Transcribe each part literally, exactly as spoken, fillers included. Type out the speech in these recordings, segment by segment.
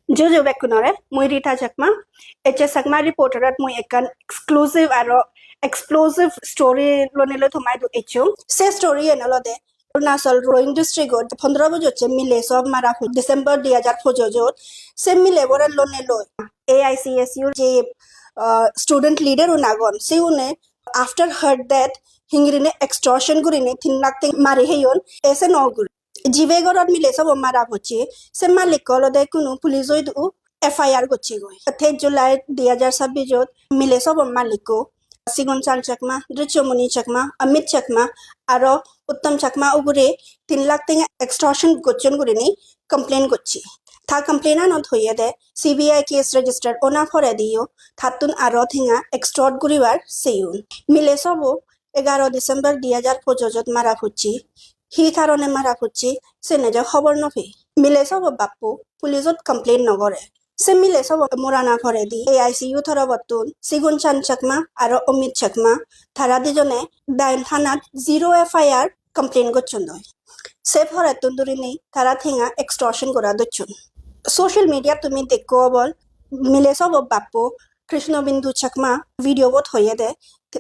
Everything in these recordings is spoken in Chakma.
Juju bekkunore, mui Rita Chakma, H S Chakma Reporter-ot mui ekkan exclusive aro explosive story lonei loi toma idu ecchong. Se story-an olode Arunachal Roing district-ot pondro bojor se mile sob mara pocche December dui hajar pojojot. Se mile bore lonei loi A I C S U je, ah, student leader un agon, siune after her death hingirinei extortion gurinei tin lakh tenga mari heyon, ese no guri. Jibe gorot mile sobo mara pocche, se malikko olode ikkunu police-o idu F I R gocchegoi. Teis July dui hajar sabbijot mile sobo malikko Sigun Chan Chakma, Drishyamuni Chakma, Amit Chakma, aro Uttam Chakma ugure tin lakh tenga extortion gocchon gurinei complain gocche. Ta complain-anot hoyede C B I case register ona porediyo tattun aro tenga extort guribar seyon. Mile sobo egaro December dui hajar pojojot mara pocche. Hi karone mara pocche, sene je hobor no pei. Mile sobo bappo police-ot complain no gore. Se mile sobo morana poredi A I C U torobottun Sigun Chan Chakma aro Amit Chakma, tara dijone Dayan thanat zero F I R complain gocchon doi. Se porettun durinei tara tenga extortion gora docchon. Social media tumi dekko obol, mile sobo bappo Krishna Bindu Chakma video-bot hoyede,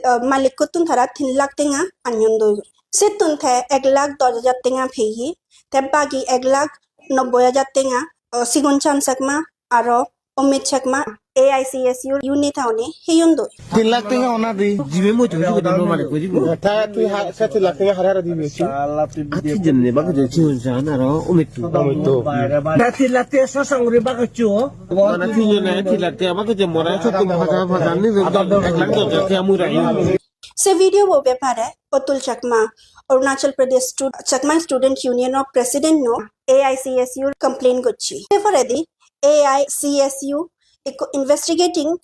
ah, malikkottun tara tin lakh tenga anyon doi. Settun te ek lakh dos hajar tenga peye, te bagi ek lakh nobboi hajar tenga, ah, Sigun Chan Chakma aro Amit Chakma A I C S U unit aune heyon doi. Tin lakh tenga ona di. Jibe mui tumi sudu no mane koi dibo. Ta tui ha, sa tin lakh tenga hara hara dibe. Ati jenne ba kete Sigun Chan aro Amit tu. Amit tu. Na tin lakh tenga sa sangre ba kete. Mana tin jenne tin lakh tenga ba kete mora sa tum phaja phaja ni ek lakh dos hajar tenga mura. Se video bo bepare Atul Chakma, Arunachal Pradesh Stud-, Chakma Student Union-o President-o A I C S U complain gocche. Se poredi A I C S U ekko investigating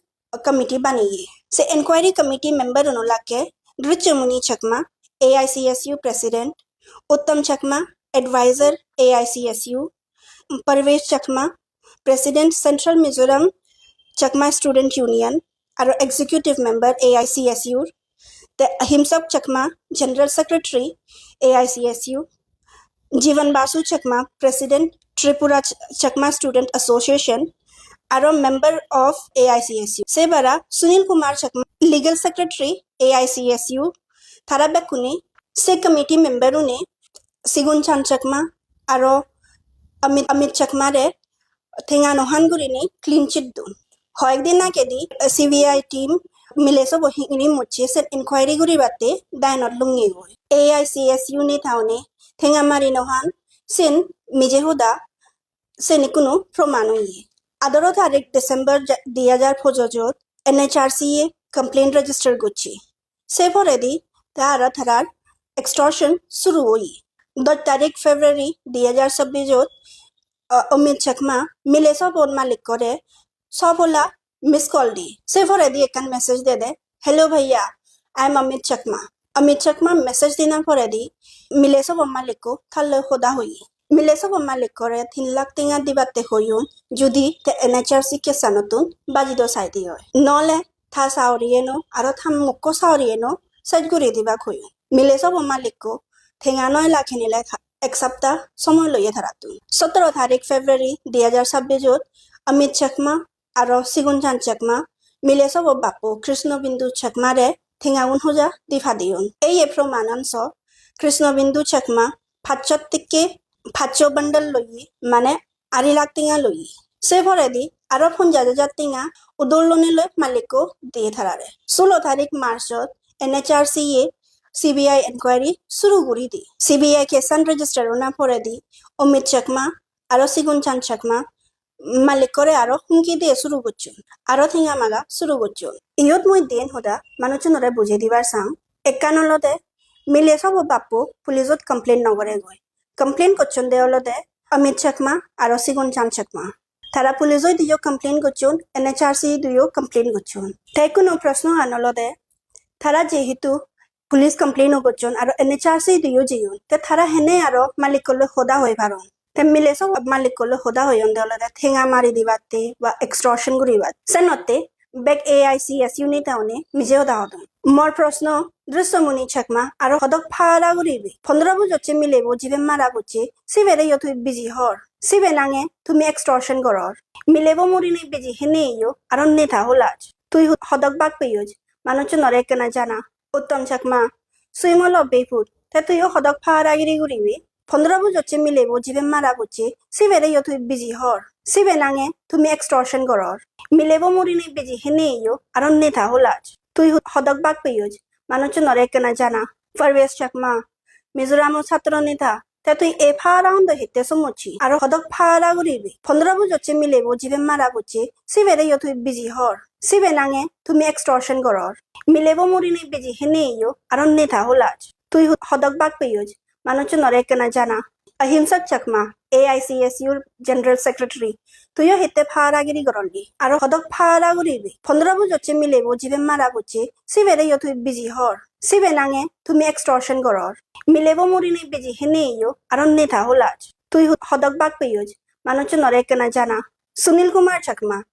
committee baneye. Se inquiry committee member-uno lakke Drishyamuni Chakma, A I C S U President, Uttam Chakma, Advisor, A I C S U, Parvesh Chakma, President, Central Mizoram Chakma Student Union, aro Executive Member A I C S U, te Ahimsuk Chakma, General Secretary A I C S U, Jivan Basu Chakma, President, Tripura Ch-, Chakma Student Association, aro member of A I C S U. Se bara Sunil Kumar Chakma, Legal Secretary A I C S U, tara bekkune se committee member-une Sigun Chan Chakma aro Amit, Amit Chakma re tenga no han gurinei clean chit don. Hoyek din agedi C B I team mile sobo hingiri mocche sen inquiry guribatte Dayanot lungegoi. A I C S U-ni taune tenga mari no han sen mije hoda, sen ikkunu proman oye. Adaro tarik December ja-, dui hajar pojojot N H R C-e complaint register gocche. Se poredi te aro tarar extortion suru oye. Dos tarik February dui hajar sabbijot, ah, Amit Chakma mile sobor malikkore sobola miss call di. Se poredi ekkan message dede, "Hello bhaiya, I am Amit Chakma." Amit Chakma message dina poredi mile sobor malikko talloi hoda hoye. Mile sobo malikkore tin lakh tenga dibatte hoyon, judi te N H R C case-anottun baji do saide oi. Nole ta sauriyeno aro ta mukko sauriyeno sej guri dibak hoyon. Mile sobo malikko tenga noi lakh henile ek sapta somoy loye tarattun. Sotoro tarik February dui hajar sabbijot Amit Chakma aro Sigun Chan Chakma mile sobo bappo Krishna Bindu Chakma re tengagun hoja di padeyon. Ei ei promanan so Krishna Bindu Chakma pachsot tekke pachso bundle loye, mane ari lakh tenga loye. Se poredi aro ponjaj hajar tenga udol lonei loi malikko diye tarare. Sulo tarik March-ot N H R C-e C B I inquiry suru guri di. C B I case-an register ona poredi Amit Chakma aro Sigun Chan Chakma malikkore aro humki diye suru gocchon, aro tenga maga suru gocchon. Iyot mui diyen hoda manuchunore bujei dibar sang. Ekkan olode mile sobo bappo police-ot complain no goregoi. Complain gocchonde olode Amit Chakma aro Sigun Chan Chakma. Tara police-o idu yo complain gocchon, N H R C idu yo complain gocchon. Te ikkunu proshno an olode, tara jehetu police complain o gocchon aro N H R C idu yo jeyon, te tara hene aro malikko loi hoda hoi paron? Te mile sobo malikko loi hoda hoyonde olode tenga mari dibatte ba extortion guribatte. Senotte bek A I C S unit-e mije hoda hodon. Mor proshno, Drishyamuni Chakma, aro hodok para guribe? Pondro bojor se milebo jibe mara gocche, sibere yo tui biji hor. Sibe nange tumi extortion goror. Milebo murinei biji hene yo, aro neta holaj. Tui ho-, hodok bak peyoj, manuchunore ekkena jana. Uttam Chakma, Suimolo beput, te tuiyo hodok para giri guribe? Pondro bojor se milebo jibe mara gocche, sibere yo tui biji hor. Sibe nange tumi extortion goror. Milebo murinei biji hene yo, aro neta holaj. Tui ho-, hodok bak peyoj, manuchunore ekkena jana. Parvesh Chakma, Mizoram-o satro neta, te tui e para undo hitte somocchi? Aro hodok para guribe? Pondro bojor se milebo jibe mara gocche, sibere yo tui biji hor. Sibe nange tumi extortion goror. Milebo murinei biji hene yo, aro neta holaj. Tui ho-, hodok bak peyoj, manuchunore ekkena jana. Ahimsak Chakma, A I C S U-r General Secretary, tuiyo hitte para giri gorolli? Aro hodok para guribe? Pondro bojor se milebo jibe mara gocche, sibere yo tui biji hor. Sibe nange tumi extortion goror. Milebo murinei biji hene yo, aro neta holaj. Tui ho-, hodok bak peyoj, manuchunore ekkena jana. Sunil Kumar Chakma,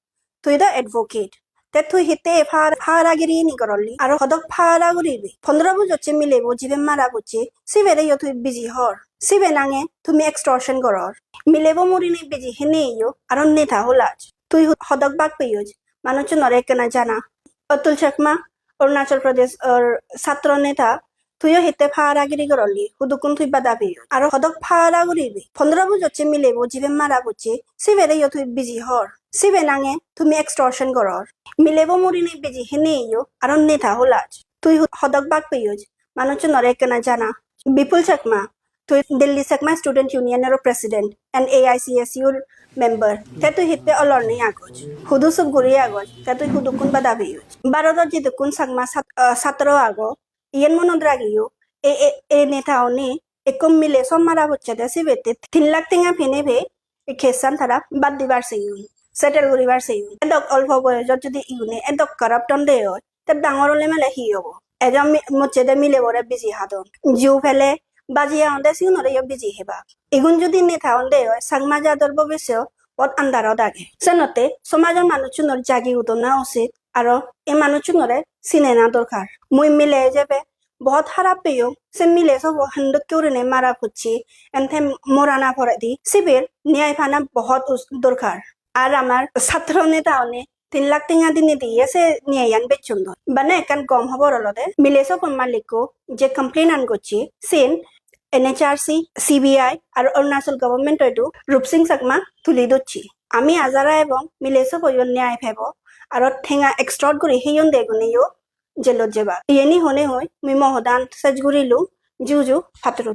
tui do advocate. Te tui hitte e par-, para giri ni gorolli? Aro hodok para guribe? Pondro bojor se milebo jibe mara gocche, sibere yo tui biji hor. Sibe nange tumi extortion goror. Milebo murinei biji hene yo, aro neta holaj. Tui ho-, hodok bak peyoj, manuchunore ekkena jana. Atul Chakma, Arunachal Pradesh or satro neta, tuiyo hitte para giri gorolli, hudukkun tui bada peyoj? Aro hodok para guribe? Pondro bojor se milebo jibe mara gocche, sibere yo tui biji hor. Sibe nange tumi extortion goror. Milebo murinei biji hene yo, aro neta holaj. Tui ho-, hodok bak peyoj, manuchunore ekkena jana. Bipul Chakma, tui Delhi Chakma Student Union-or president and A I C S U-r member. Te tui hitte olor nei agoj? Hudu suk guri agoj? Te tui hudukkun bada peyoj? Bharodot jidukkun Chakma sat-, ah, satro ago, iyen monot ragiyo, e, e, e neta-une ekko mile so mara pocchede, sibette tin lakh tenga pene pei ei case-an tara bad dibar seyon, settle guribar seyon. Edok olpo boyojot judi igune edok corrupt onde oi, te dangor ole mele hi obo? Ejo mi-, mocchede milebore biji hadon. Ju pele baji agonde sigunore yo biji hebak. Igun judi neta onde oi, Changma jador bobisot bot andarot age. Senotte somajor manuchunor jagi udona usit, aro ei manuchunore sinena dorkar. Mui mile ijebe bohot harap peyong, se mile sobo hendokke gurinei mara pocche, ente morana poredi siber niyai pana bohot us-, dorkar. Ar amar satro neta-une tin lakh tenga dinei diye se niyaiyan bechchon doi. Bana ekkan gom hobor olode, mile sobo malikko je complain-an gocche, siyen N H R C, C B I ar Arunachal government-o idu Rupsing Chakma tuli docche. Ami ajara ebong mile soboyo niyai pebo, aro tenga extort guri heyon deguneyo jelot jebak. Iyeni honei hoi mui mo hodan sej gurilung, ju ju patturuttu.